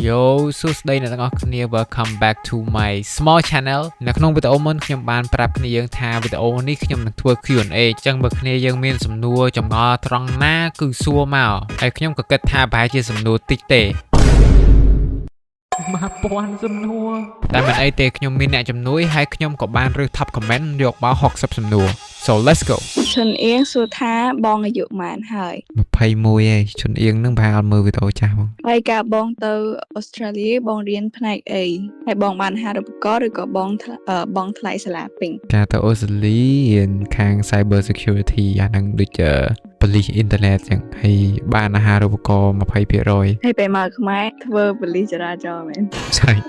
Yo សួស្តីអ្នកទាំងអស់គ្នា welcome back to my small channel។ នៅក្នុងវីដេអូមុនខ្ញុំបានប្រាប់គ្នាយើងថាវីដេអូនេះខ្ញុំនឹងធ្វើ Q&A អញ្ចឹងបើគ្នាយើងមានសំណួរចម្ងល់ត្រង់ណាគឺសួរមកហើយខ្ញុំក៏គិតថាប្រហែលជាសំណួរតិចទេ1000សំណួរតែមិនអីទេខ្ញុំមានអ្នកជំនួយហើយខ្ញុំក៏បានរើស top comment យកមក60សំណួរ so let's go. ឈុនអៀងសួរថាបងអាយុប៉ុន្មានហើយ? 21ឯងឈុនអៀងនឹងប្រហែលអត់មើលវីដេអូចាស់ហ្មង។ ហើយកាលបងទៅអូស្ត្រាលីបងរៀនផ្នែកអីហើយបងបានអាហារូបករណ៍ឬក៏បងថ្លអឺបងថ្លៃសាលាពេញ? ការទៅអូស្ត្រាលីរៀនខាង cyber security អាហ្នឹងដូចជា police internet ចឹងហើយបានអាហារូបករណ៍20% ហើយពេលមកខ្មែរធ្វើប៉ូលីសចរាចរណ៍មែន? ใช่។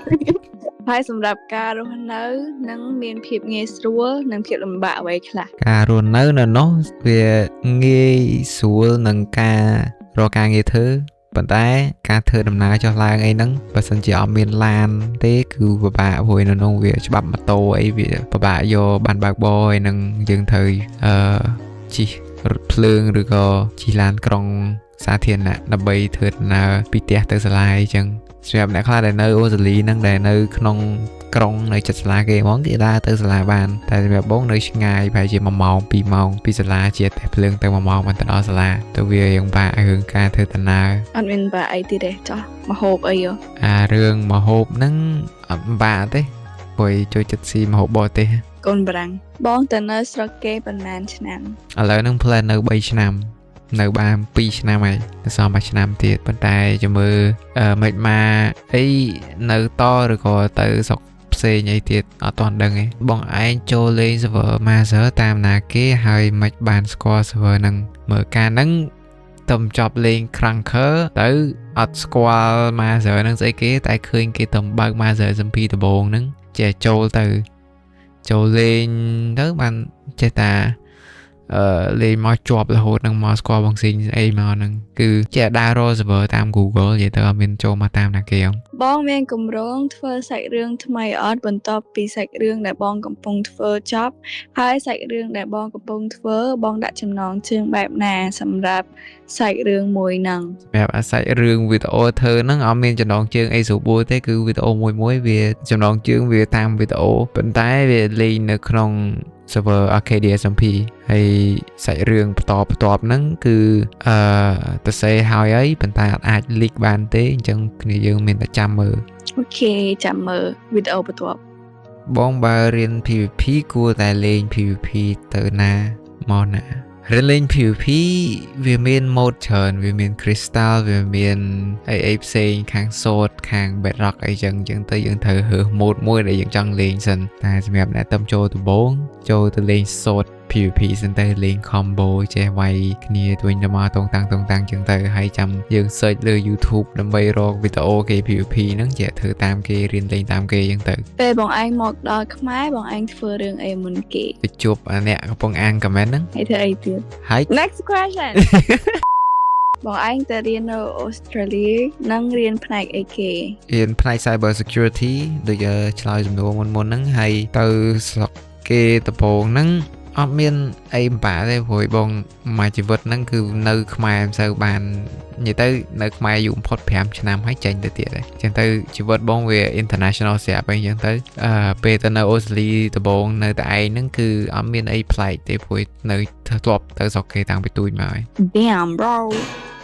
ហើយសម្រាប់ការរស់នៅនឹងមានភាពងាយស្រួលនិងភាពលំបាកអ្វីខ្លះ? ការរស់នៅនៅនោះវាងាយស្រួលនឹងការរកការងារធ្វើប៉ុន្តែការធ្វើដំណើរចុះឡើងអីហ្នឹងបើសិនជាអត់មានឡានទេគឺពិបាកព្រោះនៅនោះវាច្បាប់ម៉ូតូអីវាពិបាកយកបានបើកបរអីហ្នឹងយើងត្រូវអឺជិះរថភ្លើងឬក៏ជិះឡានក្រុងសាធារណៈដើម្បីធ្វើដំណើរពីផ្ទះទៅសាលាអីចឹងសម្រាប់អ្នកខ្លះដែលនៅអូស្ត្រាលីហ្នឹងដែលនៅក្នុងក្រុងនៅជិតសាលាគេហ្មងគេដើរទៅសាលាបានតែសម្រាប់បងនៅឆ្ងាយប្រហែលជា1ម៉ោង2ម៉ោងពីសាលាជាតែភ្លើងទៅ1ម៉ោងបានទៅដល់សាលាទៅវាយ៉ាងបាក់រឿងការធ្វើដំណើរ។ អត់មានបាក់អីទៀតទេចោះមកហូបអីហ៎? អារឿងមហូបហ្នឹងអត់បាក់ទេព្រោះចូលចិត្តស៊ីមហូបបរទេស។ កូនបារាំងបងទៅនៅស្រុកគេប៉ុន្មានឆ្នាំ? ឥឡូវហ្នឹង plan នៅ3ឆ្នាំនៅបាន2ឆ្នាំហើយនៅសល់មួយឆ្នាំទៀតប៉ុន្តែចាំមើលអឺមិនមកអីនៅតឬក៏ទៅស្រុកផ្សេងអីទៀតអត់ទាន់ដឹងទេបងឯងចូលលេង server Mazer តាមណាគេហើយមិនបានស្គាល់ server ហ្នឹងមើលកាលហ្នឹង ទៅចប់លេង Krunker ទៅអត់ស្គាល់ Mazer ហ្នឹងស្អីគេតែឃើញគេទៅបើក Mazer SMP ដំបូងហ្នឹងចេះចូលទៅចូលលេងទៅបានចេះតាអឺលេងមកជាប់រហូតនឹងមកស្គាល់បងស៊ីងស្អីមកហ្នឹងគឺចេះដើររក server តាម Google និយាយទៅអត់មានចូលមកតាមណាគេហង។ បងមានគម្រោងធ្វើសាច់រឿងថ្មីអត់បន្ទាប់ពីសាច់រឿងដែលបងកំពុងធ្វើចប់ហើយសាច់រឿងដែលបងកំពុងធ្វើបងដាក់ចំណងជើងបែបណាសម្រាប់សាច់រឿងមួយហ្នឹង? សម្រាប់អាសាច់រឿងវីដេអូធ្វើហ្នឹងអត់មានចំណងជើងអីស្រួលបួលទេគឺវីដេអូមួយមួយវាចំណងជើងវាតាមវីដេអូប៉ុន្តែវាលេងនៅក្នុង server Arcadia SMP ហើយសាច់រឿងបន្តបន្ទាប់ហ្នឹងគឺអឺទៅសេហើយហើយប៉ុន្តែអត់អាច leak បានទេអញ្ចឹងគ្នាយើងមានតែចាំមើល។ Okay ចាំមើលវីដេអូបន្ទាប់។ បងបើរៀន PVP គួរតែលេង PVP ទៅណាមកណារៀនលេង PVP វាមាន mode ច្រើនវាមាន crystal វាមានអីអីផ្សេងខាង sword ខាង bedrock អីចឹងអញ្ចឹងទៅយើងត្រូវរើស mode មួយដែលយើងចង់លេងសិនតែសម្រាប់អ្នកតំចូលដំបូងចូលទៅលេង sword PVP សិនទៅលេង combo ចេះវាយគ្នាទៅវិញទៅមកតងតាំងតងតាំងចឹងទៅហើយចាំយើង search លើ YouTube ដើម្បីរកវីដេអូគេ PVP ហ្នឹងចេះធ្វើតាមគេរៀនលេងតាមគេចឹងទៅ។ ពេលបងឯងមកដល់ខ្មែរបងឯងធ្វើរឿងអីមុនគេ? ទៅជួបអាអ្នកកំពុងអាន comment ហ្នឹង។ ហើយធ្វើអីទៀត? ហើយ Next question. បងឯងទៅរៀននៅអូស្ត្រាលីនិងរៀនផ្នែកអីគេ? រៀនផ្នែក cyber security ដូចឆ្លើយសំណួរមុនមុនហ្នឹងហើយទៅស្រុកគេដំបូងហ្នឹងអត់មានអីពិបាកទេព្រោះបងមួយជីវិតហ្នឹងគឺនៅខ្មែរមិនសូវបាននិយាយទៅនៅខ្មែរយូរបំផុត5ឆ្នាំហើយចេញទៅទៀតហើយអញ្ចឹងទៅជីវិតបងវា international ស្រាប់ហើយអញ្ចឹងទៅអឺពេលទៅនៅអូស្ត្រាលីដំបូងនៅតែឯងហ្នឹងគឺអត់មានអីប្លែកទេព្រោះនៅធ្លាប់ទៅស្រុកគេតាំងពីទូចមកហើយ។ Damn, bro.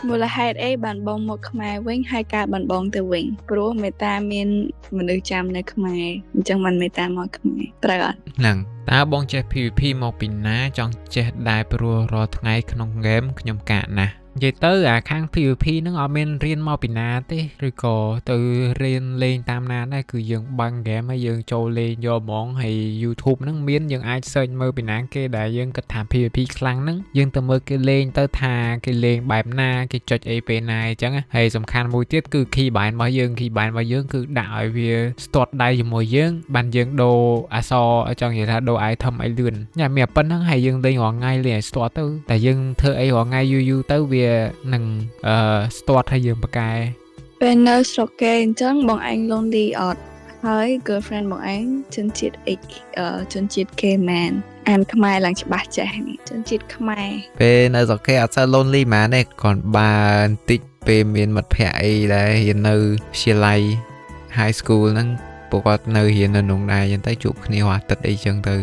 មូលហេតុអីបានបងមកខ្មែរវិញហើយការបានបងទៅវិញព្រោះមេតាមានមនុស្សចាំនៅខ្មែរអញ្ចឹងបានមេតាមកខ្មែរត្រូវអត់? ហ្នឹងតើបងចេះ PVP មកពីណាចង់ចេះដែរព្រោះរាល់ថ្ងៃក្នុងហ្គេមខ្ញុំកាកណាស់និយាយទៅអាខាង PVP ហ្នឹងអត់មានរៀនមកពីណាទេឬក៏ទៅរៀនលេងតាមណាដែរគឺយើងបាំងហ្គេមហើយយើងចូលលេងយកហ្មងហើយ YouTube ហ្នឹងមានយើងអាច search មើលពីណាគេដែលយើងគិតថា PVP ខ្លាំងហ្នឹងយើងទៅមើលគេលេងទៅថាគេលេងបែបណាគេចុចអីពេលណាអញ្ចឹងហើយសំខាន់មួយទៀតគឺ key bind របស់យើង key bind របស់យើងគឺដាក់ឲ្យវាស្ទាត់ដៃជាមួយយើងបានយើងដូរអក្សរចង់និយាយថាដូរ item ឲ្យលឿនញ៉ាំមានប៉ុណ្្នឹងហើយយើងលេងរាល់ថ្ងៃលេងឲ្យស្ទាត់ទៅតែយើងធ្វើអីរាល់ថ្ងៃយូរយូរទៅវានឹងអឺស្ទាត់ហើយយើងប្រកែ ពេលនៅស្រុកគេអញ្ចឹងបងឯង lonely អត់ហើយ girlfriend បងឯងជនជាតិអីអឺជនជាតិគេមែនអានខ្មែរឡើងច្បាស់ចេះនេះជនជាតិខ្មែរ? ពេលនៅស្រុកគេអត់សូវ lonely ហ្មងទេគ្រាន់បើបន្តិច ពេលមានមិត្តភ័ក្តិអីដែលរៀននៅវិទ្យាល័យ high school ហ្នឹងពួកគាត់នៅរៀននៅក្នុងដែរអញ្ចឹងទៅជួបគ្នារាល់អាទិត្យអីចឹងទៅ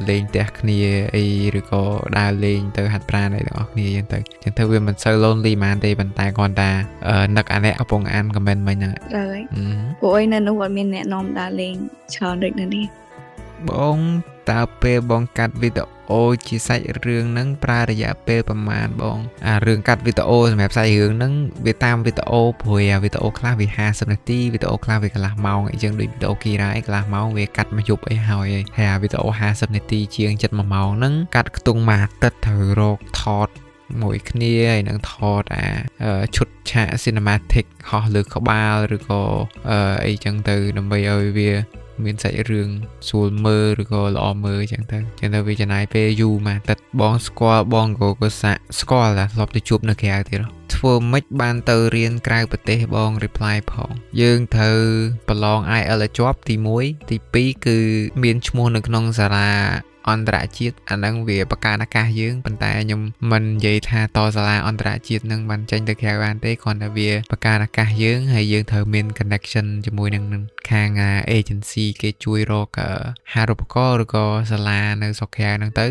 លេងផ្ទះគ្នាអីឬក៏ដើរលេងទៅហាត់ប្រាណអីទាំងអស់គ្នាអញ្ចឹងទៅអញ្ចឹងទៅវាមិនសូវ lonely ហ្មងទេប៉ុន្តែគ្រាន់តែនឹកអាអ្នកកំពុងអាន comment មិញហ្នឹង។ ត្រូវហើយ អឺ ព្រោះអីនៅនោះអត់មានអ្នកនាំដើរលេងច្រើនដូចនៅនេះ។ បងតើពេលបងកាត់វីដេអូជាសាច់រឿងហ្នឹងប្រើរយៈពេលប្រហែលបងអារឿងកាត់វីដេអូសម្រាប់សាច់រឿងហ្នឹងវាតាមវីដេអូព្រោះអាវីដេអូខ្លះវា50នាទីវីដេអូខ្លះវាកន្លះម៉ោងអីចឹងដូចវីដេអូគីរ៉ាអីកន្លះម៉ោងវាកាត់មួយយប់អីហើយហើយអាវីដេអូ50នាទីជាងចិត្ត1ម៉ោងហ្នឹងកាត់ខ្ទង់មួយអាទិត្យត្រូវរកថតមួយគ្នាហើយនឹងថតអាឈុតឆាក cinematic ហោះលើក្បាលឬក៏អីចឹងទៅដើម្បីឲ្យវាមានសាច់រឿងស្រួលមើលឬក៏ល្អមើលចឹងទៅចឹងទៅវាចំណាយពេលយូរមួយអាទិត្យបងស្គាល់បងក៏ក៏សាក់ស្គាល់តែធ្លាប់ទៅជួបនៅក្រៅទៀតធ្វើម៉េចបានទៅរៀនក្រៅប្រទេសបង reply ផងយើងត្រូវប្រឡង IELTS ឲ្យជាប់ទី1ទី2គឺមានឈ្មោះនៅក្នុងសាលាអន្តរជាតិអាហ្នឹងវាបង្កើនឱកាសយើងប៉ុន្តែខ្ញុំមិននិយាយថាតសាលាអន្តរជាតិនឹងបានចេញទៅក្រៅបានទេគ្រាន់តែវាបង្កើនឱកាសយើងហើយយើងត្រូវមាន connection ជាមួយនឹងខាង agency គេជួយរកហារូបករណ៍ឬក៏សាលានៅស្រុកក្រៅហ្នឹងទៅ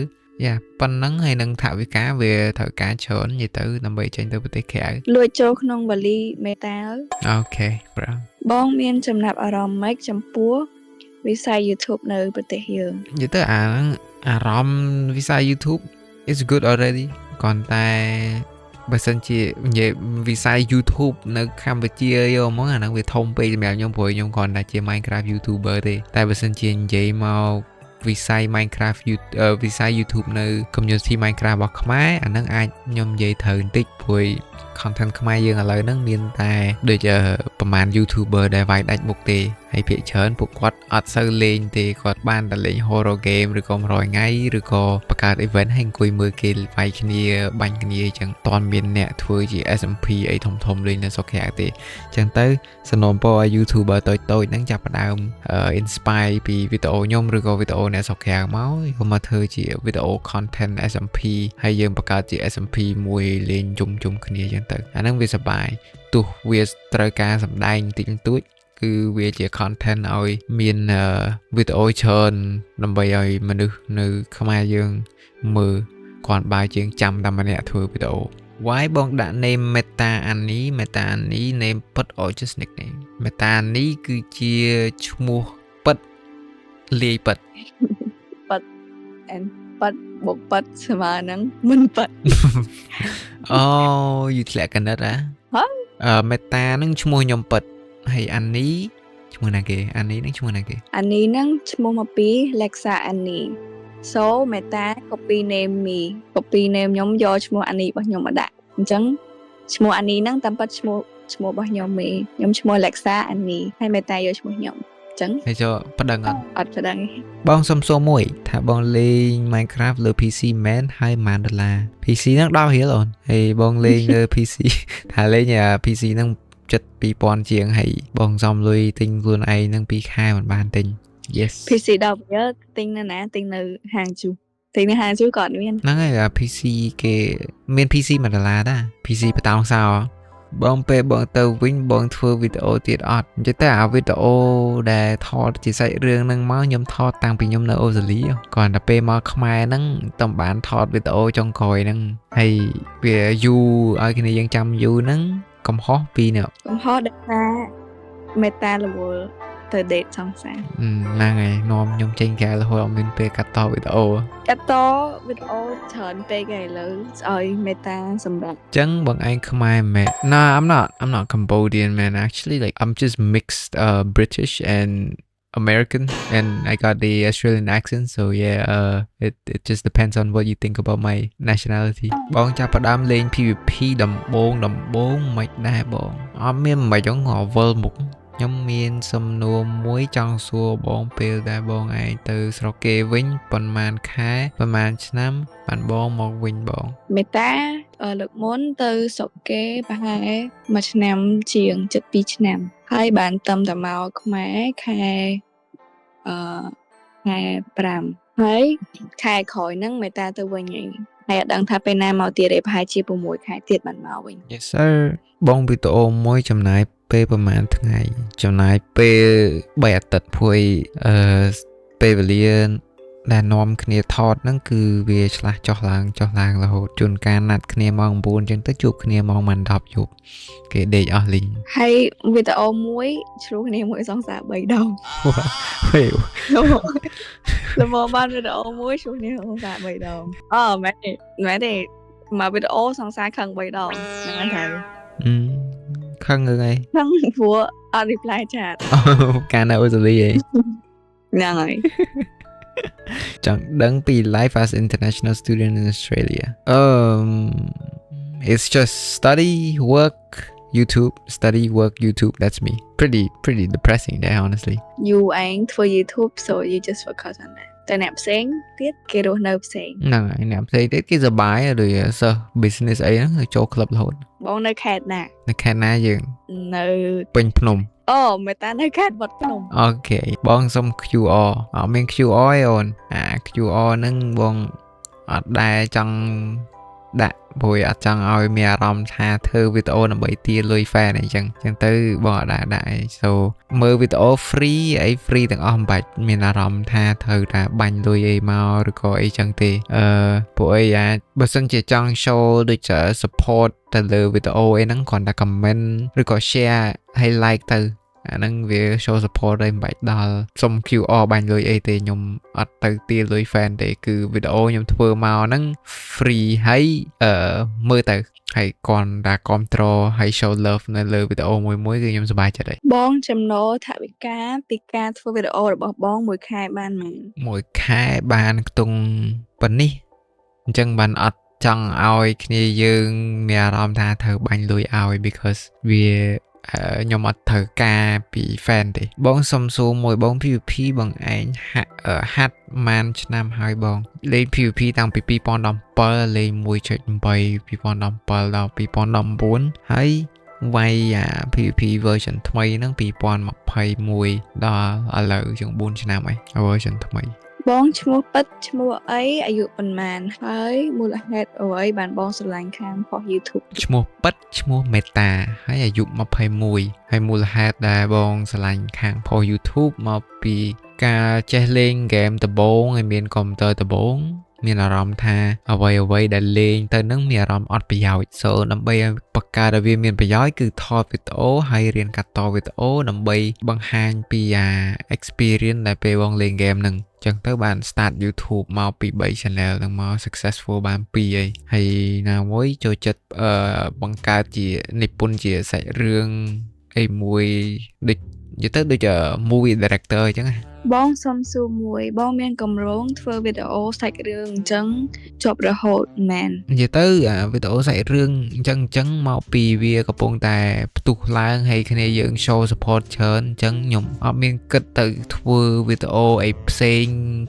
យ៉ាប៉ុណ្ណឹងហើយនឹងថវិកាវាត្រូវការច្រើននិយាយទៅដើម្បីចេញទៅប្រទេសក្រៅ។ លួចចូលក្នុងវ៉ាលីមេតាល Okay bro. បងមានចំណាប់អារម្មណ៍ម៉េចចំពោះវិស័យ YouTube នៅប្រទេសយើង? និយាយទៅអាហ្នឹងអារម្មណ៍វិស័យ YouTube is good already គ្រាន់តែបើសិនជានិយាយវិស័យ YouTube នៅកម្ពុជាយកហ្មងអាហ្នឹងវាធំពេកសម្រាប់ខ្ញុំព្រោះខ្ញុំគ្រាន់តែជា Minecraft YouTuber ទេតែបើសិនជានិយាយមកវិស័យ Minecraft វិស័យ YouTube នៅ community Minecraft របស់ខ្មែរអាហ្នឹងអាចខ្ញុំនិយាយត្រូវបន្តិចព្រោះ content ខ្មែរយើងឥឡូវហ្នឹងមានតែដូចប្រហែល YouTuber ដែលវាយដាច់មុខទេហើយភាគច្រើនពួកគាត់អត់សូវលេងទេគាត់បានតែលេង horror game ឬក៏100ថ្ងៃឬក៏បង្កើត event ហើយអង្គុយមើលគេវាយគ្នាបាញ់គ្នាអញ្ចឹងតន់មានអ្នកធ្វើជា SMP អីធំធំលេងនៅស្រុកក្រៅទេអញ្ចឹងទៅសំណូមពរឲ្យ YouTuber តូចតូចហ្នឹងចាប់ផ្ដើម inspire ពីវីដេអូខ្ញុំឬក៏វីដេអូអ្នកស្រុកក្រៅមកយកមកធ្វើជាវីដេអូ content SMP ហើយយើងបង្កើតជា SMP មួយលេងជុំជុំគ្នាអញ្ចឹងទៅអាហ្នឹងវាសប្បាយទោះវាត្រូវការសម្ដែងតិចបន្តួចគឺវាជា content ឲ្យមានវីដេអូច្រើនដើម្បីឲ្យមនុស្សនៅខ្មែរយើងមើលគ្រាន់បើជាងចាំតែម្នាក់ធ្វើវីដេអូ Why បងដាក់ name Meta អានេះ Meta អានេះ name ពិត or just nickname? Meta នេះគឺជាឈ្មោះពិតលាយពិត។ ប៉ិត and ប៉ិតបូកប៉ិតស្មើនឹងមិនប៉ិត។ អូយូធ្លាក់កណិតហ៎? ហ៎? អឺ Meta នឹងឈ្មោះខ្ញុំពិតហើយអានេះឈ្មោះណាគេអានេះនឹងឈ្មោះណាគេ? អានេះហ្នឹងឈ្មោះមកពី Lexa Annie so Meta copy name me copy name ខ្ញុំយកឈ្មោះអានេះរបស់ខ្ញុំមកដាក់អញ្ចឹងឈ្មោះអានេះហ្នឹងតាមពិតឈ្មោះឈ្មោះរបស់ខ្ញុំទេខ្ញុំឈ្មោះ Lexa Annie ហើយ Meta យកឈ្មោះខ្ញុំអញ្ចឹង។ ហើយចូលប្តឹងអត់? អត់ប្តឹង។ បងសុំសួរមួយថាបងលេង Minecraft លើ PC មែនហើយប៉ុន្មានដុល្លារ PC ហ្នឹង10រៀលអូនហើយបងលេងលើ PC ថាលេងអា PC ហ្នឹងចិត្ត2000ជាងហើយបងសំលុយទិញខ្លួនឯងហ្នឹង2ខែមិនបានទិញ Yes. PC 10រៀលទិញនៅណាទិញនៅហាងជូទិញនៅហាងជូក៏អត់មាន។ ហ្នឹងហើយអា PC គេមាន PC 1ដុល្លារដែរ PC បតោងសោបងពេលបងទៅវិញបងធ្វើវីដេអូទៀតអត់និយាយទៅអាវីដេអូដែលថតជាសាច់រឿងហ្នឹងមកខ្ញុំថតតាំងពីខ្ញុំនៅអូស្ត្រាលីគ្រាន់តែពេលមកខ្មែរហ្នឹងតំបានថតវីដេអូចុងក្រោយហ្នឹងហើយវាយូរឲ្យគ្នាយើងចាំយូរហ្នឹងកំហុសពីរនេះ។ កំហុសដែលថា Meta រវល់ទៅ date សង្សារ។ ហ្នឹងហើយនាំខ្ញុំចេញក្រៅរហូតអត់មានពេលកាត់តវីដេអូ។ កាត់តវីដេអូច្រើនពេកហើយឥឡូវឲ្យ Meta សម្រាប់ ចឹងបងឯងខ្មែរមែន No, I'm not Cambodian, man. Actually, like, I'm just mixed British and American, and I got the Australian accent, so yeah, it just depends on what you think about my nationality. បងចាប់ផ្ដើមលេង PVP ដំបូងដំបូងមិនដែរបងអត់មានមិនហ្នឹងរវល់មុខខ្ញុំមានសំណួរមួយចង់សួរបងពេលដែលបងឯងទៅស្រុកគេវិញប៉ុន្មានខែប៉ុន្មានឆ្នាំបានបងមកវិញបង? មេតាលើកមុនទៅស្រុកគេប្រហែលមួយឆ្នាំជាងជិត2ឆ្នាំ ហើយបានតំតែមកខ្មែរខែអឺខែ5ហើយខែក្រោយហ្នឹងមេតាទៅវិញហើយ ហើយអត់ដឹងថាពេលណាមកទៀតទេប្រហែលជា6ខែទៀតបានមកវិញ។ Yes sir. បងវីដេអូមួយចំណាយពេលប្រហែលថ្ងៃចំណាយពេល3អាទិត្យព្រោះអឺពេលវេលាដែលនាំគ្នាថតហ្នឹងគឺវាឆ្លាស់ចុះឡើងចុះឡើងរហូតជួនកាលណាត់គ្នាម៉ោង9អញ្ចឹងទៅជួបគ្នាម៉ោង10យប់គេដេកអស់លីង។ ហើយវីដេអូមួយឈ្លោះគ្នាមួយសង្សារ3ដង។ ហេ ល្មមបានវីដេអូមួយឈ្លោះគ្នាសង្សារ3ដងអូមែនទេមែនទេមកវីដេអូសង្សារខឹង3ដងហ្នឹងហើយ។ ខឹងរឿងអី? ខឹងព្រោះអត់ reply chat។ កាលនៅអូស្ត្រាលីឯង? ហ្នឹងហើយ។ ចង់ដឹងពី life as international student in Australia. It's just study, work, YouTube, study, work, YouTube. That's me. Pretty depressing there, honestly. You ឯងធ្វើ YouTube, so you just focus on that. តែអ្នកផ្សេងទៀតគេរស់នៅផ្សេង។ ហ្នឹងហើយអ្នកផ្សេងទៀតគេសប្បាយដូចសិស្ស business អីហ្នឹងចូល club រហូត។ បងនៅខេត្តណា? នៅខេត្តណាយើង? នៅ ពេញភ្នំ។ អូមេតានៅខេត្តបាត់ភ្នំ។ Okay បងសុំ QR អត់មាន QR ទេអូនអា QR ហ្នឹងបងអត់ដែរចង់ដាក់ព្រោះអត់ចង់ឲ្យមានអារម្មណ៍ថាធ្វើវីដេអូដើម្បីទារលុយ fan អីចឹងចឹងទៅបងអត់ដែរដាក់អី so មើលវីដេអូ free អី free ទាំងអស់មិនបាច់មានអារម្មណ៍ថាត្រូវតែបាញ់លុយអីមកឬក៏អីចឹងទេអឺពួកអីអាចបើសិនជាចង់ show ដូចជា support ទៅលើវីដេអូអីហ្នឹងគ្រាន់តែ comment ឬក៏ share ហើយ like ទៅអាហ្នឹងវា show support ហើយមិនបាច់ដល់សុំ QR បាញ់លុយអីទេខ្ញុំអត់ទៅទារលុយ fan ទេគឺវីដេអូខ្ញុំធ្វើមកហ្នឹង free ហើយអឺមើលទៅហើយគ្រាន់តែគ្រប់គ្រងហើយ show love នៅលើវីដេអូមួយមួយគឺខ្ញុំសប្បាយចិត្តហើយ។ បងចំណូលថវិកាពីការធ្វើវីដេអូរបស់បងមួយខែបានប៉ុន្មាន? មួយខែបានខ្ទង់ប៉ុណ្នេះអញ្ចឹងបានអត់ចង់ឲ្យគ្នាយើងមានអារម្មណ៍ថាត្រូវបាញ់លុយឲ្យ because វាខ្ញុំអត់ត្រូវការពី fan ទេបងសុំសួរមួយបង PVP បងឯងហាក់ហាត់ម៉ានឆ្នាំហើយបងលេង PVP តាំងពី2017លេង1.8 2017ដល់2019ហើយវាយអា PVP version ថ្មីហ្នឹង2021ដល់ឥឡូវជាង4ឆ្នាំហើយ version ថ្មី។ បងឈ្មោះពិតឈ្មោះអីអាយុប៉ុន្មានហើយមូលហេតុអ្វីបានបងស្រឡាញ់ខាងផុស YouTube? ឈ្មោះពិតឈ្មោះមេតាហើយអាយុ21ហើយមូលហេតុដែលបងស្រឡាញ់ខាងផុស YouTube មកពីការចេះលេងហ្គេមដំបូងហើយមានកុំព្យូទ័រដំបូងមានអារម្មណ៍ថាអ្វីអ្វីដែលលេងទៅនឹងមានអារម្មណ៍អត់ប្រយោជន៍ so ដើម្បីឲ្យបង្កើតឲ្យវាមានប្រយោជន៍គឺថតវីដេអូហើយរៀនកាត់តវីដេអូដើម្បីបង្ហាញពីអា experience ដែលពេលបងលេងហ្គេមហ្នឹងចឹងទៅបាន start YouTube មកពី3 channel ហ្នឹងមក successful បាន2អីហើយណាមួយចូលចិត្តអឺបង្កើតជានិពន្ធជាសាច់រឿងអីមួយដូចនិយាយទៅដូច movie director អញ្ចឹងណា។ បងសុំសួរមួយបងមានកម្រងធ្វើវីដេអូសាច់រឿងអញ្ចឹងជាប់រហូតមែន? និយាយទៅអាវីដេអូសាច់រឿងអញ្ចឹងអញ្ចឹងមកពីវាកំពុងតែផ្ទុះឡើងហើយគ្នាយើង show support ច្រើនអញ្ចឹងខ្ញុំអត់មានគិតទៅធ្វើវីដេអូអីផ្សេង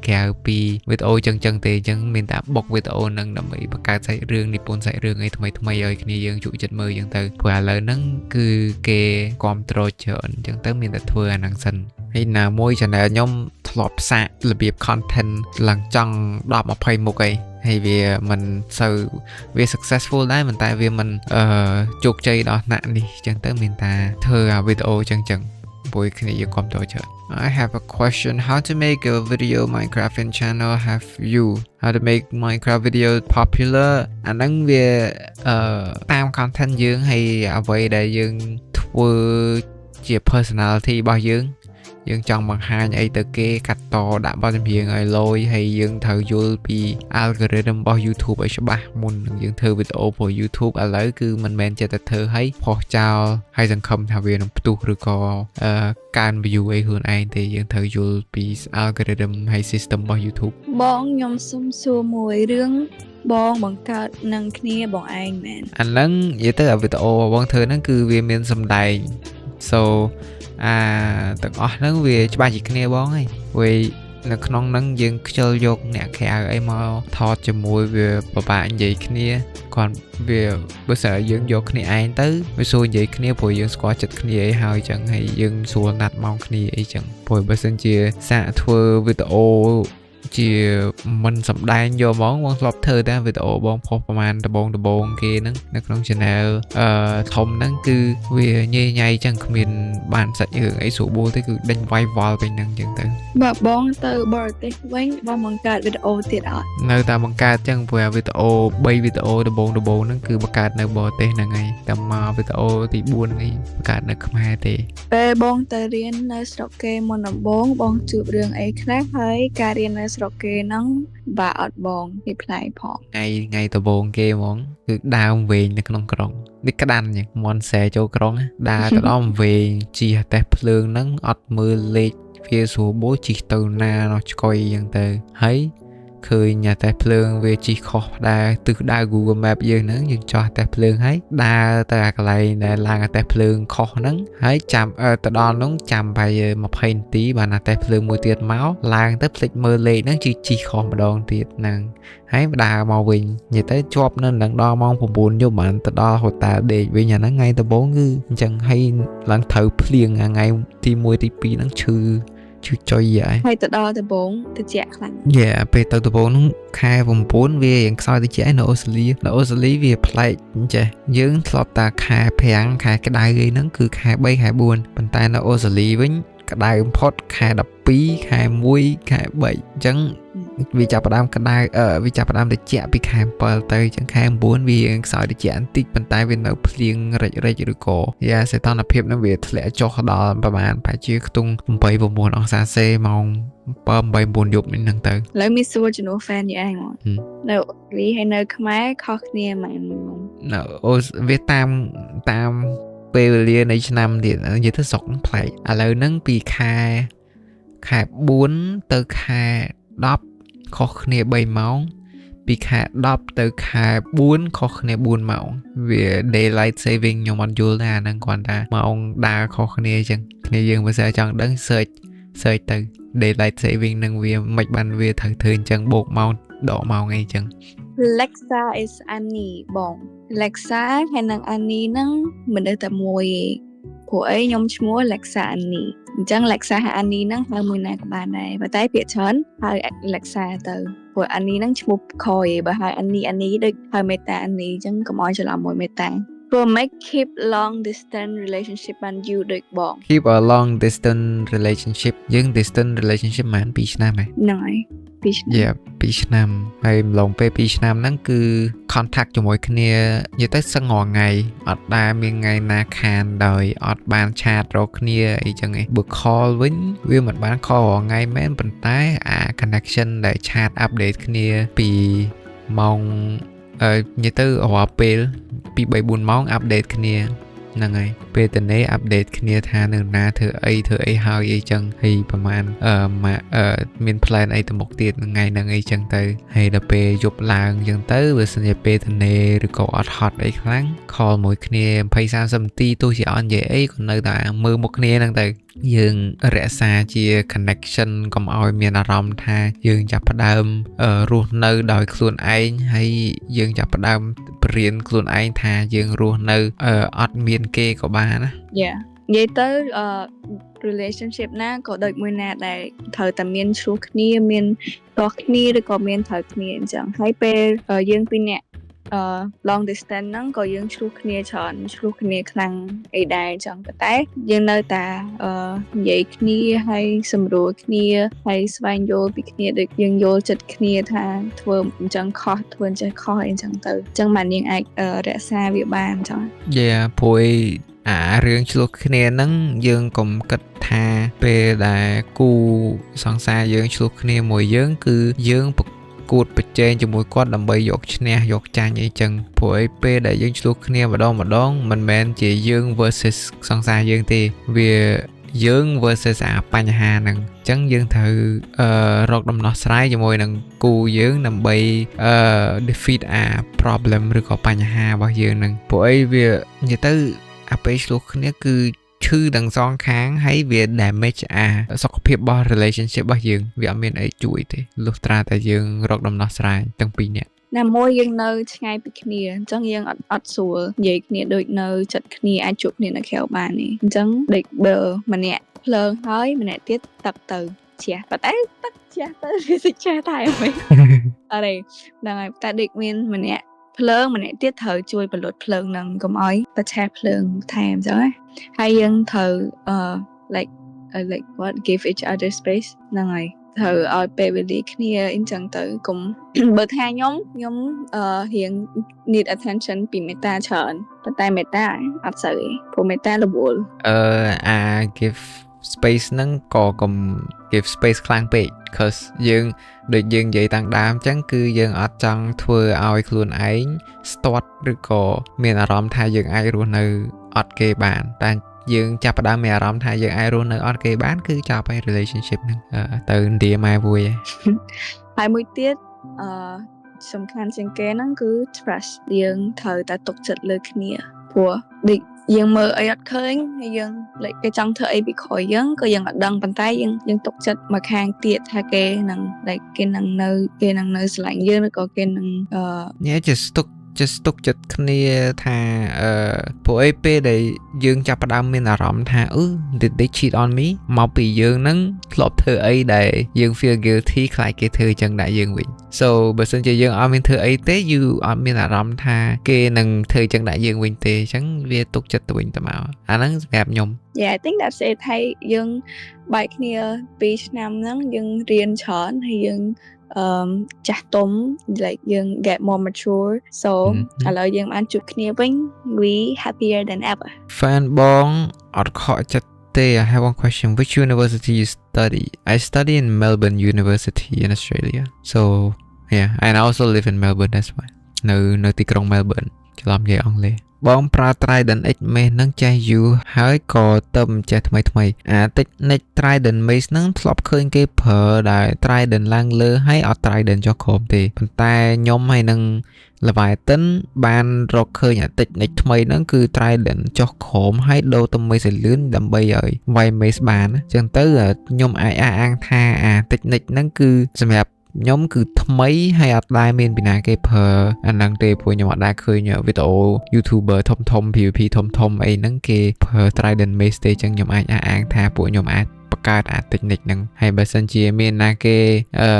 ក្រៅពីវីដេអូអញ្ចឹងអញ្ចឹងទេអញ្ចឹងមានតែបុកវីដេអូហ្នឹងដើម្បីបង្កើតសាច់រឿងនិពន្ធសាច់រឿងអីថ្មីថ្មីឲ្យគ្នាយើងជក់ចិត្តមើលអញ្ចឹងទៅព្រោះឥឡូវហ្នឹងគឺគេគ្រប់គ្រងច្រើនអញ្ចឹងទៅមានតែធ្វើអាហ្នឹងសិនហើយណាមួយ channel ខ្ញុំធ្លាប់សាករបៀប content ឡើងចង់10 20មុខអីហើយវាមិនសូវវា successful ដែរប៉ុន្តែវាមិនអឺជោគជ័យដល់ថ្នាក់នេះអញ្ចឹងទៅមានតែធ្វើអាវីដេអូអញ្ចឹងអញ្ចឹងព្រោះគ្នាយើងគ្រប់គ្រងច្រើន។ I have a question: how to make a video Minecraft in channel have you how to make Minecraft video popular? អាហ្នឹងវាអឺតាម content យើងហើយអ្វីដែលយើងធ្វើជា personality របស់យើងយើងចង់បង្ហាញអីទៅគេកាត់តដាក់បទចម្រៀងឲ្យលយហើយយើងត្រូវយល់ពី algorithm របស់ YouTube ឲ្យច្បាស់មុននឹងយើងធ្វើវីដេអូព្រោះ YouTube ឥឡូវគឺមិនមែនចេះតែធ្វើឲ្យផុសចោលហើយសង្ឃឹមថាវានឹងផ្ទុះឬក៏កើន view អីខ្លួនឯងទេយើងត្រូវយល់ពី algorithm ហើយ system របស់ YouTube។ បងខ្ញុំសុំសួរមួយរឿងបងបង្កើតនឹងគ្នាបងឯងមែន? អាហ្នឹងនិយាយទៅអាវីដេអូបងធ្វើហ្នឹងគឺវាមានសម្ដែង so អាទាំងអស់ហ្នឹងវាច្បាស់ជាគ្នាបងហើយព្រោះនៅក្នុងហ្នឹងយើងខ្ជិលយកអ្នកក្រៅអីមកថតជាមួយវាពិបាកនិយាយគ្នាគាត់វាបើសិនយើងយកគ្នាឯងទៅវាស្រួលនិយាយគ្នាព្រោះយើងស្គាល់ចិត្តគ្នាអីហើយចឹងហើយយើងស្រួលណាត់ម៉ោងគ្នាអីចឹងព្រោះបើសិនជាសាកធ្វើវីដេអូ ជាមិនសំដែងយកហ្មងបងធ្លាប់ធ្វើតែវីដេអូបងផុសប្រហែលដបងដបងគេហ្នឹងនៅក្នុង channel ធំហ្នឹងគឺវាញ៉ៃញ៉ៃចឹងគ្មានបានសាច់រឿងអីស្រួលបួលទេគឺដេញវាយវល់ពេញហ្នឹងចឹងទៅ។ បើបងទៅបរទេសវិញបងបង្កើតវីដេអូទៀតអត់? នៅតែបង្កើតចឹងព្រោះវីដេអូ3វីដេអូដំបូងដំបូងហ្នឹងគឺបង្កើតនៅបរទេសហ្នឹងហើយតែមកវីដេអូទី4នេះបង្កើតនៅខ្មែរទេ។ ពេលបងទៅរៀននៅស្រុកគេមុនដំបូងបងជួបរឿងអីខ្លះហើយការរៀននៅស្រុកគេហ្នឹងបាក់អត់បងពីប្លែកផង? ថ្ងៃថ្ងៃដំបូងគេហ្មងគឺដើមវែងនៅក្នុងក្រុងនេះក្តាន់ចឹងមន់សែចូលក្រុងដើរទៅដល់វែងជិះតេះភ្លើងហ្នឹងអត់មើលលេខវាស្រួលបូជិះទៅណានោះឆ្កុយចឹងទៅហើយឃើញតែភ្លើងវាជិះខុសដែរទិសដៅ Google Map យើងហ្នឹងយើងចោះតែភ្លើងហើយដើរទៅអាកន្លែងដែលឡើងតែភ្លើងខុសហ្នឹងហើយចាំទៅដល់ហ្នឹងចាំប្រហែល20នាទីបានតែភ្លើងមួយទៀតមកឡើងទៅភ្លេចមើលលេខហ្នឹងជិះជិះខុសម្ដងទៀតហ្នឹងហើយដើរមកវិញនិយាយទៅជាប់នៅនឹងដល់ម៉ោង9យប់បានទៅដល់ហូតែលដេកវិញអាហ្នឹងថ្ងៃដំបូងគឺអញ្ចឹងហើយឡើងត្រូវភ្លៀងអាថ្ងៃទី1ទី2ហ្នឹងឈឺឈឺចុយហើយ។ ហើយទៅដល់ដំបូងតិចខ្លាំង? Yeah ពេលទៅដំបូងហ្នឹងខែ9វារៀងខ្សោយតិចនៅអូស្ត្រាលីនៅអូស្ត្រាលីវាប្លែកអញ្ចេះយើងធ្លាប់តាខែប្រាំងខែក្តៅអីហ្នឹងគឺខែ3ខែ4ប៉ុន្តែនៅអូស្ត្រាលីវិញក្តៅបំផុតខែ12ខែ1ខែ3អញ្ចឹងវាចាប់ផ្ដើមក្តៅអឺវាចាប់ផ្ដើមត្រជាក់ពីខែ7ទៅអញ្ចឹងខែ9វារៀងខ្សោយត្រជាក់បន្តិចប៉ុន្តែវានៅភ្លៀងរិចរិចឬក៏យ៉ាសីតុណ្ហភាពហ្នឹងវាធ្លាក់ចុះដល់ប្រហែលប្រហែលជាខ្ទង់8 9អង្សាសេម៉ោង7 8 9យប់នេះហ្នឹងទៅ។ ឥឡូវមានសួរជំនួស fan យឯងមកនៅអូស្ត្រាលីហើយនៅខ្មែរខុសគ្នាម៉េចហ្មង? នៅអូវាតាមតាមពេលវេលានៃឆ្នាំទៀតនិយាយទៅស្រុកហ្នឹងប្លែកឥឡូវហ្នឹងពីខែខែ4ទៅខែ10ខុសគ្នា3ម៉ោងពីខែ10ទៅខែ4ខុសគ្នា4ម៉ោងវា daylight saving ខ្ញុំអត់យល់ទេអាហ្នឹងគ្រាន់តែម៉ោងដើរខុសគ្នាអញ្ចឹងគ្នាយើងបើសិនចង់ដឹង search ទៅ daylight saving នឹងវាមិនបានវាត្រូវធ្វើអញ្ចឹងបូកម៉ោងដកម៉ោងអីអញ្ចឹង។ Lexa is Annie បង Lexa ហើយនិង Annie ហ្នឹងមនុស្សតែមួយឯងព្រោះអីខ្ញុំឈ្មោះ Lexa Annie អញ្ចឹង Lexa ហើយ Annie ហ្នឹងហៅមួយណាក៏បានដែរប៉ុន្តែភាគច្រើនហៅ Lexa ទៅព្រោះ Annie ហ្នឹងឈ្មោះខឯងបើហៅ Annie Annie ដូចហៅមេតា Annie អញ្ចឹងកុំឲ្យច្រឡំមួយមេតាព្រោះ make keep long distance relationship បានយូរដូចបង? Keep a long distance relationship យើង distance relationship ប្រហែល2ឆ្នាំហ៎? ហ្នឹងហើយ2ឆ្នាំ។ Yeah 2ឆ្នាំហើយម្លងពេល2ឆ្នាំហ្នឹងគឺ contact ជាមួយគ្នានិយាយទៅសឹងរាល់ថ្ងៃអត់ដែលមានថ្ងៃណាខានដោយអត់បាន chat រកគ្នាអីចឹងឯងបើ call វិញវាមិនបាន call រាល់ថ្ងៃមែនប៉ុន្តែអា connection ដែល chat update គ្នាពីម៉ោងអឺនិយាយទៅរាល់ពេល2 3 4ម៉ោង update គ្នាហ្នឹងហើយពេលតនេ update គ្នាថានៅណាធ្វើអីធ្វើអីហើយអីចឹងហើយប្រហែលអឺម៉ាក់អឺមាន plan អីទៅមុខទៀតថ្ងៃហ្នឹងអីចឹងទៅហើយដល់ពេលយប់ឡើងចឹងទៅបើសិនជាពេលតនេឬក៏អត់ហត់អីខ្លាំង call មួយគ្នា20 30នាទីទោះជាអត់និយាយអីក៏នៅតែមើលមុខគ្នាហ្នឹងទៅយើងរក្សាជា connection កុំឲ្យមានអារម្មណ៍ថាយើងចាប់ផ្ដើមរស់នៅដោយខ្លួនឯងហើយយើងចាប់ផ្ដើមបរៀនខ្លួនឯងថាយើងរស់នៅអត់មានគេក៏បានណា។ Yeah និយាយទៅអឺ relationship ណាក៏ដូចមួយណាដែលត្រូវតែមានឈ្លោះគ្នាមានទាស់គ្នាឬក៏មានត្រូវគ្នាអញ្ចឹងហើយពេលយើងពីរនាក់long distance ហ្នឹងក៏យើងឈ្លោះគ្នាច្រើនឈ្លោះគ្នាខ្លាំងអីដែរអញ្ចឹងប៉ុន្តែយើងនៅតែនិយាយគ្នាហើយសម្រួលគ្នាហើយស្វែងយល់ពីគ្នាដូចយើងយល់ចិត្តគ្នាថាធ្វើអញ្ចឹងខុសធ្វើអញ្ចឹងខុសអីអញ្ចឹងទៅអញ្ចឹងបានយើងអាចរក្សាវាបានអញ្ចឹង។ Yeah ព្រោះអារឿងឆ្លោះគ្នាហ្នឹងយើងកុំគិតថាពេលដែលគូសង្សារយើងឆ្លោះគ្នាមួយយើងគឺយើងប្រកួតប្រជែងជាមួយគាត់ដើម្បីយកឈ្នះយកចាញ់អីចឹងព្រោះអីពេលដែលយើងឆ្លោះគ្នាម្ដងម្ដងមិនមែនជាយើង versus សង្សារយើងទេវាយើង versus អាបញ្ហាហ្នឹងអញ្ចឹងយើងត្រូវអឺរកដំណោះស្រាយជាមួយនឹងគូយើងដើម្បីdefeat អា problem ឬក៏បញ្ហារបស់យើងហ្នឹងព្រោះអីវានិយាយទៅអាពេលឆ្លោះគ្នាគឺឈឺទាំងសងខាងហើយវា damage អាសុខភាពរបស់ relationship របស់យើងវាអត់មានអីជួយទេលុះត្រាតែយើងរកដំណោះស្រាយទាំងពីរនាក់។ ណាមួយយើងនៅឆ្ងាយពីគ្នាអញ្ចឹងយើងអត់អត់ស្រួលនិយាយគ្នាដូចនៅចិត្តគ្នាអាចជួបគ្នានៅក្រៅបានទេអញ្ចឹងដូចបើម្នាក់ភ្លើងហើយម្នាក់ទៀតទឹកទៅជ្រះប៉ុន្តែទឹក ចេះទៅវាសិចេះតែមិនអរេហ្នឹងហើយតែដូចមានម្នាក់ភ្លើងម្នាក់ទៀតត្រូវជួយបលត់ភ្លើងហ្នឹងកុំឲ្យប្រឆេះភ្លើងថែមអញ្ចឹងណាហើយយើងត្រូវអឺ like what, give each other space ហ្នឹងហើយត្រូវឲ្យពេលវេលាគ្នាអញ្ចឹងទៅកុំ បើថាខ្ញុំខ្ញុំអឺរៀង need attention ពីមេតាច្រើនប៉ុន្តែមេតាអត់សូវទេព្រោះមេតារវល់ អឺអា give space ហ្នឹងក៏កុំ give space ខ្លាំងពេក cause យើងដូចយើងនិយាយតាំងដើមអញ្ចឹងគឺយើងអត់ចង់ធ្វើឲ្យខ្លួនឯងស្ទាត់ឬក៏មានអារម្មណ៍ថាយើងអាចរស់នៅអត់គេបានតែយើងចាប់ផ្ដើមមានអារម្មណ៍ថាយើងអាចរស់នៅអត់គេបានគឺចប់ហើយ relationship ហ្នឹងអឺទៅឥណ្ឌាម៉ែមួយហើយ ហើយមួយទៀតអឺសំខាន់ជាងគេហ្នឹងគឺ trust យើងត្រូវតែទុកចិត្តលើគ្នាព្រោះដូចយើងមើលអីអត់ឃើញហើយយើង like គេចង់ធ្វើអីពីក្រោយយើងក៏យើងអត់ដឹងប៉ុន្តែយើងយើងទុកចិត្តមកខាងទៀតថាគេនឹង like គេនឹងនៅស្រឡាញ់យើងឬក៏គេនឹងអឺ ញ៉ែ just ទុកចិត្តគ្នាថាអឺព្រោះអីពេលដែលយើងចាប់ផ្ដើមមានអារម្មណ៍ថាអឺ did they cheat on me មកពីយើងហ្នឹងធ្លាប់ធ្វើអីដែលយើង feel guilty ខ្លាចគេធ្វើអញ្ចឹងដាក់យើងវិញ so បើសិនជាយើងអត់មានធ្វើអីទេ you អត់មានអារម្មណ៍ថាគេនឹងធ្វើអញ្ចឹងដាក់យើងវិញទេអញ្ចឹងវាទុកចិត្តទៅវិញទៅមកអាហ្នឹងសម្រាប់ខ្ញុំ Yeah, I think that's it. ហើយយើងបែកគ្នា2ឆ្នាំហ្នឹងយើងរៀនច្រើនហើយយើងអឺចាស់ទុំ like យើង get more mature, so ឥឡូវយើងបានជួបគ្នាវិញ we happier than ever. Fan បងអត់ខកចិត្តទេ I have one question: which university you study? I study in Melbourne University in Australia. So yeah, and I also live in Melbourne, that's why នៅនៅទីក្រុង Melbourne ច្រឡំនិយាយអង់គ្លេសបងប្រើ Trident X Mace ហ្នឹងចេះយូរហើយក៏ទៅមិនចេះថ្មីថ្មីអា technique Trident Mace ហ្នឹងធ្លាប់ឃើញគេប្រើដែល Trident ឡើងលើហើយអត់ Trident ចុះក្រោមទេប៉ុន្តែខ្ញុំហើយនឹង Leviathan បានរកឃើញអា technique ថ្មីហ្នឹងគឺ Trident ចុះក្រោមហើយដូរទៅ Mace ឲ្យលឿនដើម្បីឲ្យវាយ Mace បានអញ្ចឹងទៅខ្ញុំអាចអះអាងថាអា technique ហ្នឹងគឺសម្រាប់ខ្ញុំគឺថ្មីហើយអត់ដែលមានពីណាគេប្រើអាហ្នឹងទេព្រោះខ្ញុំអត់ដែលឃើញវីដេអូ YouTuber ធំធំ PVP ធំធំអីហ្នឹងគេប្រើ Trident Mace ទេអញ្ចឹងខ្ញុំអាចអះអាងថាពួកខ្ញុំអាចបង្កើតអា technique ហ្នឹងហើយបើសិនជាមានណាគេអឺ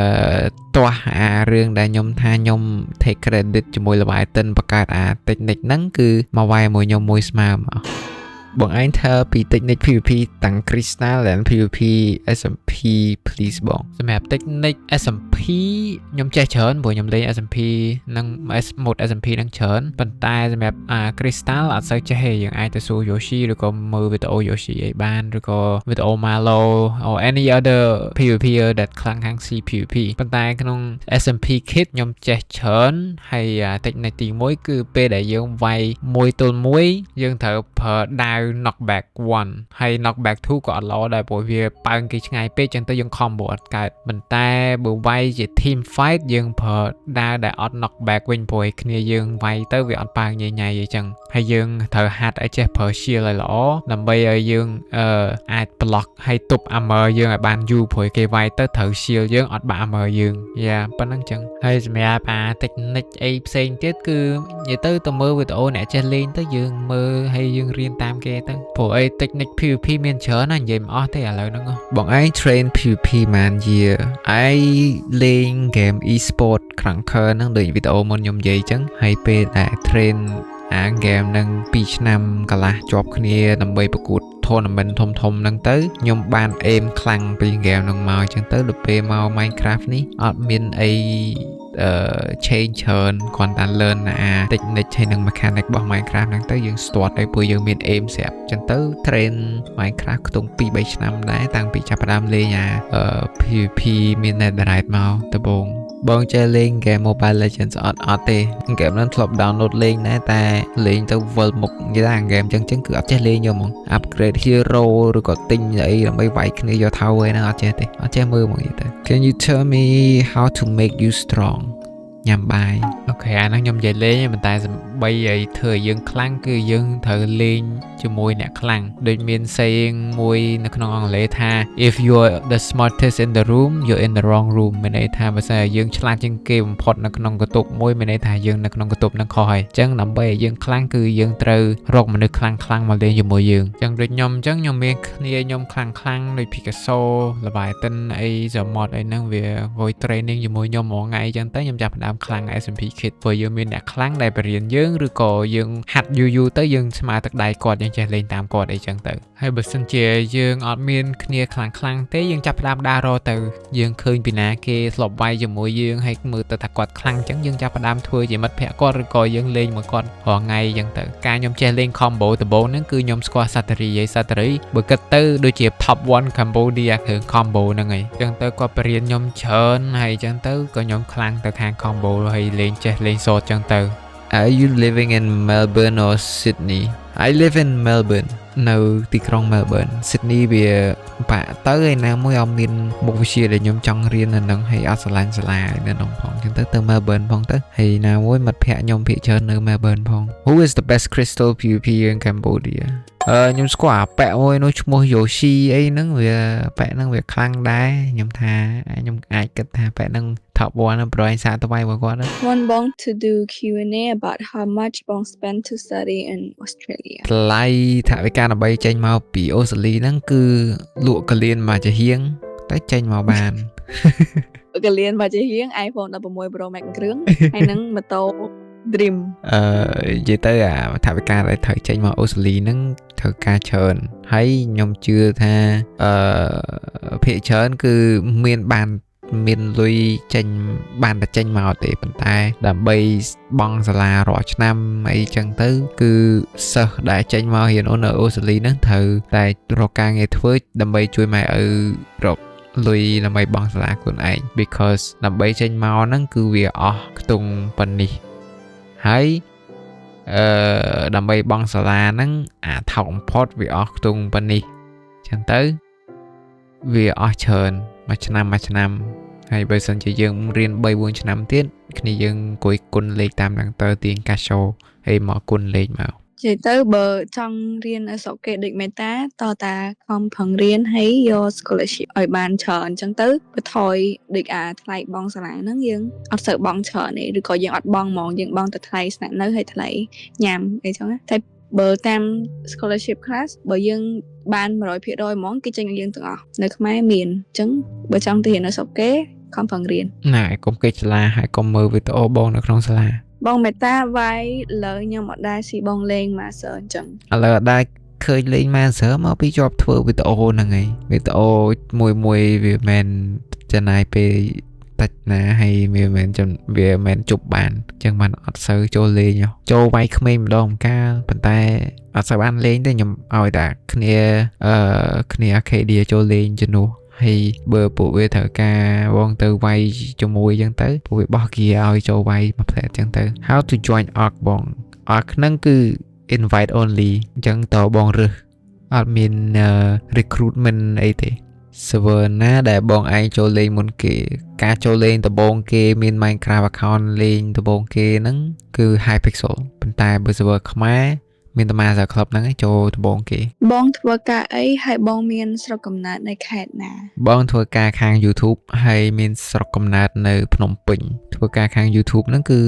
ទាស់អារឿងដែលខ្ញុំថាខ្ញុំ take credit ជាមួយ Leviathan បង្កើតអា technique ហ្នឹងគឺមកវាយមួយខ្ញុំមួយស្មើមកបងឯងធ្វើពី technique PVP តាំង Crystal and PVP SMP please បងសម្រាប់ technique SMP ខ្ញុំចេះច្រើនព្រោះខ្ញុំលេង SMP និង S mode SMP នឹងច្រើនប៉ុន្តែសម្រាប់អា Crystal អត់សូវចេះទេយើងអាចទៅសួរ Yoshi ឬក៏មើលវីដេអូ Yoshi អីបានឬក៏វីដេអូ Malo or any other PVP ដែលខ្លាំងខាង CPVP ប៉ុន្តែក្នុង SMP kit ខ្ញុំចេះច្រើនហើយអា technique ទី1គឺពេលដែលយើងវាយ1ទល់1យើងត្រូវប្រើដាវ knockback 1ហើយ knockback 2ក៏អត់ល្អដែរព្រោះវាប៉ើងគេឆ្ងាយពេកចឹងទៅយើង combo អត់កើតប៉ុន្តែបើវាយជា team fight យើងប្រើដាវដែលអត់ knockback វិញព្រោះឲ្យគ្នាយើងវាយទៅវាអត់ប៉ើងញ៉ៃញ៉ៃអីចឹងហើយយើងត្រូវហាត់ឲ្យចេះប្រើ shield ឲ្យល្អដើម្បីឲ្យយើងអឺអាច block ហើយទប់ armor យើងឲ្យបានយូរព្រោះគេវាយទៅត្រូវ shield យើងអត់បាក់ armor យើងយ៉ាប៉ុណ្្នឹងចឹងហើយសម្រាប់អា technique អីផ្សេងទៀតគឺនិយាយទៅទៅមើលវីដេអូអ្នកចេះលេងទៅយើងមើលហើយយើងរៀនតាមគេទៅព្រោះអី technique PVP មានច្រើនណាស់និយាយមិនអស់ទេឥឡូវហ្នឹងហ៎បងឯង train PVP ម៉ាន year ឯងលេង game e-sport Krunker ហ្នឹងដូចវីដេអូមុនខ្ញុំនិយាយចឹងហើយពេលដែល train អា game ហ្នឹង2ឆ្នាំកន្លះជាប់គ្នាដើម្បីប្រកួត tournament ធំធំហ្នឹងទៅខ្ញុំបាន aim ខ្លាំងពី game ហ្នឹងមកអញ្ចឹងទៅដល់ពេលមក Minecraft នេះអត់មានអីអឺ change ច្រើនគ្រាន់តែ learn អា technique ហើយនិង mechanic របស់ Minecraft ហ្នឹងទៅយើង start ហើយព្រោះយើងមាន aim ស្រាប់អញ្ចឹងទៅ train Minecraft ខ្ទង់2 3ឆ្នាំដែរតាំងពីចាប់ផ្ដើមលេងអា PVP មាន Netherite មកដំបូងបងចេះលេង game Mobile Legends អត់អត់ទេ game ហ្នឹងធ្លាប់ download លេងដែរតែលេងទៅវិលមុខនិយាយថា game ចឹងចឹងគឺអត់ចេះលេងយកហ្មង upgrade hero ឬក៏ទិញអីដើម្បីវាយគ្នាយកថៅឯហ្នឹងអត់ចេះទេអត់ចេះមើលហ្មងនិយាយទៅ Can you tell me how to make you strong? ញ៉ាំបាយ OK អាហ្នឹងខ្ញុំនិយាយលេងប៉ុន្តែសំបីឲ្យធ្វើឲ្យយើងខ្លាំងគឺយើងត្រូវលេងជាមួយអ្នកខ្លាំងដូចមាន saying មួយនៅក្នុងអង់គ្លេសថា "If you're the smartest in the room, you're in the wrong room." មានន័យថាបើសិនជាយើងឆ្លាតជាងគេបំផុតនៅក្នុងបន្ទប់មួយមានន័យថាយើងនៅក្នុងបន្ទប់ហ្នឹងខុសហើយអញ្ចឹងដើម្បីឲ្យយើងខ្លាំងគឺយើងត្រូវរកមនុស្សខ្លាំងខ្លាំងមកលេងជាមួយយើងអញ្ចឹងដូចខ្ញុំអញ្ចឹងខ្ញុំមានគ្នាខ្ញុំខ្លាំងខ្លាំងដូច Picasso Leviathan អី Zamot អីហ្នឹងវាអង្គុយ training ជាមួយខ្ញុំរាល់ថ្ងៃអញ្ចឹងទៅខ្ញុំចាប់ផ្ដើមខ្លាំង SMP Kit ព្រោះយើងមានអ្នកខ្លាំងដែលបរៀនយើងឬក៏យើងហាត់យូរយូរទៅយើងស្មើទឹកដៃគាត់យើងចេះលេងតាមគាត់អីចឹងទៅហើយបើសិនជាយើងអត់មានគ្នាខ្លាំងខ្លាំងទេយើងចាប់ផ្ដើមដើររកទៅយើងឃើញពីណាគេធ្លាប់វាយជាមួយយើងហើយមើលទៅថាគាត់ខ្លាំងអញ្ចឹងយើងចាប់ផ្ដើមធ្វើជាមិត្តភក្តិគាត់ឬក៏យើងលេងមួយគាត់រាល់ថ្ងៃអញ្ចឹងទៅការខ្ញុំចេះលេង combo ដំបូងហ្នឹងគឺខ្ញុំស្គាល់សាតារីហើយសាតារីបើគិតទៅដូចជា top 1 Cambodia គ្រឿង combo ហ្នឹងហើយអញ្ចឹងទៅគាត់បរៀនខ្ញុំច្រើនហើយអញ្ចឹងទៅក៏ខ្ញុំខ្លាំងទៅខាង combo ហើយលេងចេះលេង sword អញ្ចឹងទៅ Are you living in Melbourne or Sydney? I live in Melbourne នៅទីក្រុង Melbourne. Sydney វាបាក់ទៅឯណាមួយអត់មានមុខវិជ្ជាដែលខ្ញុំចង់រៀននៅនឹងហើយអត់ស្រឡាញ់សាលានៅនោះផងអញ្ចឹងទៅទៅ Melbourne ផងទៅហើយណាមួយមិត្តភ័ក្តិខ្ញុំភាគច្រើននៅ Melbourne ផង Who is the best crystal PvP in Cambodia? អឺខ្ញុំស្គាល់អាប៉ែមួយនោះឈ្មោះ Yoshi អីហ្នឹងវាប៉ែហ្នឹងវាខ្លាំងដែរខ្ញុំថាខ្ញុំអាចគិតថាប៉ែហ្នឹង top 1ហ្នឹងប្រហែលសាកទៅវាយរបស់គាត់ហ្នឹង Want បង to do Q&A about how much បង spend to study in Australia. ថ្លៃថវិកាដើម្បីចេញមកពីអូស្ត្រាលីហ្នឹងគឺលក់កលៀនមកជាហៀងតែចេញមកបាន កលៀនមកជាហៀង iPhone 16 Pro Max គ្រឿងហើយនឹងម៉ូតូ Dream. អឺនិយាយទៅអាថវិកាដែលត្រូវចេញមកអូស្ត្រាលីហ្នឹងត្រូវការច្រើនហើយខ្ញុំជឿថាអឺភាគច្រើនគឺមានបានមានលុយចេញបានតែចេញមកទេប៉ុន្តែដើម្បីបង់សាលារាល់ឆ្នាំអីចឹងទៅ គឺសិស្សដែលចេញមករៀននៅអូស្ត្រាលីហ្នឹងត្រូវតែរកការងារធ្វើដើម្បីជួយម៉ែឪរកលុយដើម្បីបង់សាលាខ្លួនឯង because ដើម្បីចេញមកហ្នឹងគឺវាអស់ខ្ទង់ប៉ុណ្នេះហើយអឺដើម្បីបង់សាលាហ្នឹងអាថោកបំផុតវាអស់ខ្ទង់ប៉ុណ្នេះចឹងទៅវាអស់ច្រើនមួយឆ្នាំមួយឆ្នាំហើយបើសិនជាយើងរៀន3 4ឆ្នាំទៀតគ្នាយើងអង្គុយគុណលេខតាមហ្នឹងទៅទាញកាសូហើយមកគុណលេខមក និយាយទៅបើចង់រៀននៅស្រុកគេដូចមេតាតតាខំប្រឹងរៀនហើយយក scholarship ឲ្យបានច្រើនអញ្ចឹងទៅបន្ថយដូចអាថ្លៃបង់សាលាហ្នឹងយើងអត់សូវបង់ច្រើនទេឬក៏យើងអត់បង់ហ្មងយើងបង់តែថ្លៃស្នាក់នៅហើយថ្លៃញ៉ាំអីចឹងណាតែបើតាម scholarship class បើយើងបាន100%ហ្មងគេចេញឲ្យយើងទាំងអស់នៅខ្មែរមានអញ្ចឹងបើចង់ទៅរៀននៅស្រុកគេខំប្រឹងរៀន ណែកុំគេចសាលាហើយកុំមើលវីដេអូបងនៅក្នុងសាលា បងមេតាវាយលើខ្ញុំអត់ដែរស៊ីបងលេង master អញ្ចឹង ឥឡូវអត់ដែរឃើញលេង Master មកពីជាប់ធ្វើវីដេអូហ្នឹងហើយវីដេអូមួយមួយវាមិនចំណាយពេលតិចណាហើយវាមិនចំវាមិនជប់បានអញ្ចឹងបានអត់សូវចូលលេងហ៎ចូលវាយក្មេងម្ដងម្កាលប៉ុន្តែអត់សូវបានលេងទេខ្ញុំឲ្យតែគ្នាអឺគ្នា Arcadia ចូលលេងជំនួសហើយបើពួកវាត្រូវការបងទៅវាយជាមួយអញ្ចឹងទៅពួកវាបោះគាឲ្យចូលវាយមួយផ្លែអញ្ចឹងទៅ How to join ARK បង ARK ហ្នឹងគឺ invite only អញ្ចឹងតបងរើសអត់មាន recruitment អីទេ server ណាដែលបងឯងចូលលេងមុនគេ ការចូលលេងដំបូងគេមាន Minecraft account លេងដំបូងគេហ្នឹងគឺ Hypixel ប៉ុន្តែបើ server ខ្មែរមានតែ Master Club ហ្នឹងឯងចូលដំបូងគេ បងធ្វើការអីហើយបងមានស្រុកកំណើតនៅខេត្តណា បងធ្វើការខាង YouTube ហើយមានស្រុកកំណើតនៅភ្នំពេញធ្វើការខាង YouTube ហ្នឹងគឺ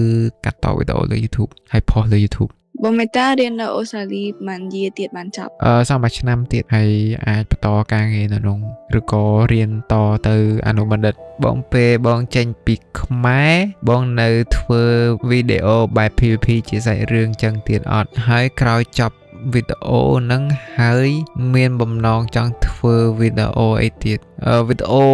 កាត់តវីដេអូលើ YouTube ហើយផុសលើ YouTube បងមេតារៀននៅអូស្ត្រាលីបានយាទៀតបានចប់ អឺសល់មួយឆ្នាំទៀតហើយអាចបន្តការងារនៅនោះឬក៏រៀនតទៅអនុបណ្ឌិត បងពេលបងចេញពីខ្មែរបងនៅធ្វើវីដេអូបែប PVP ជាសាច់រឿងចឹងទៀតអត់ហើយក្រោយចប់វីដេអូហ្នឹងហើយមានបំណងចង់ធ្វើវីដេអូអីទៀតអឺវីដេអូ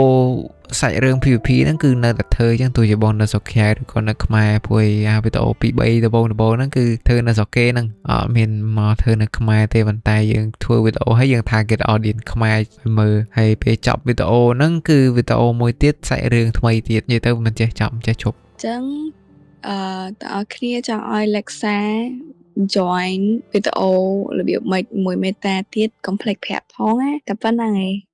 សាច់រឿង PVP ហ្នឹងគឺនៅតែធ្វើចឹងទោះជាបងនៅស្រុកក្រៅឬក៏នៅខ្មែរព្រោះអាវីដេអូ2 3ដំបូងដំបូងហ្នឹងគឺធ្វើនៅស្រុកគេហ្នឹងអត់មានមកធ្វើនៅខ្មែរទេប៉ុន្តែយើងធ្វើវីដេអូហើយយើង target audience ខ្មែរឲ្យមើលហើយពេលចប់វីដេអូហ្នឹងគឺវីដេអូមួយទៀតសាច់រឿងថ្មីទៀតនិយាយទៅមិនចេះចប់មិនចេះឈប់ អញ្ចឹងអឺតើគ្នាចង់ឲ្យ Lexa join វីដេអូរបៀបម៉េចមួយមេតាទៀតកុំភ្លេចប្រាប់ផងណាតែប៉ុណ្្នឹងឯង។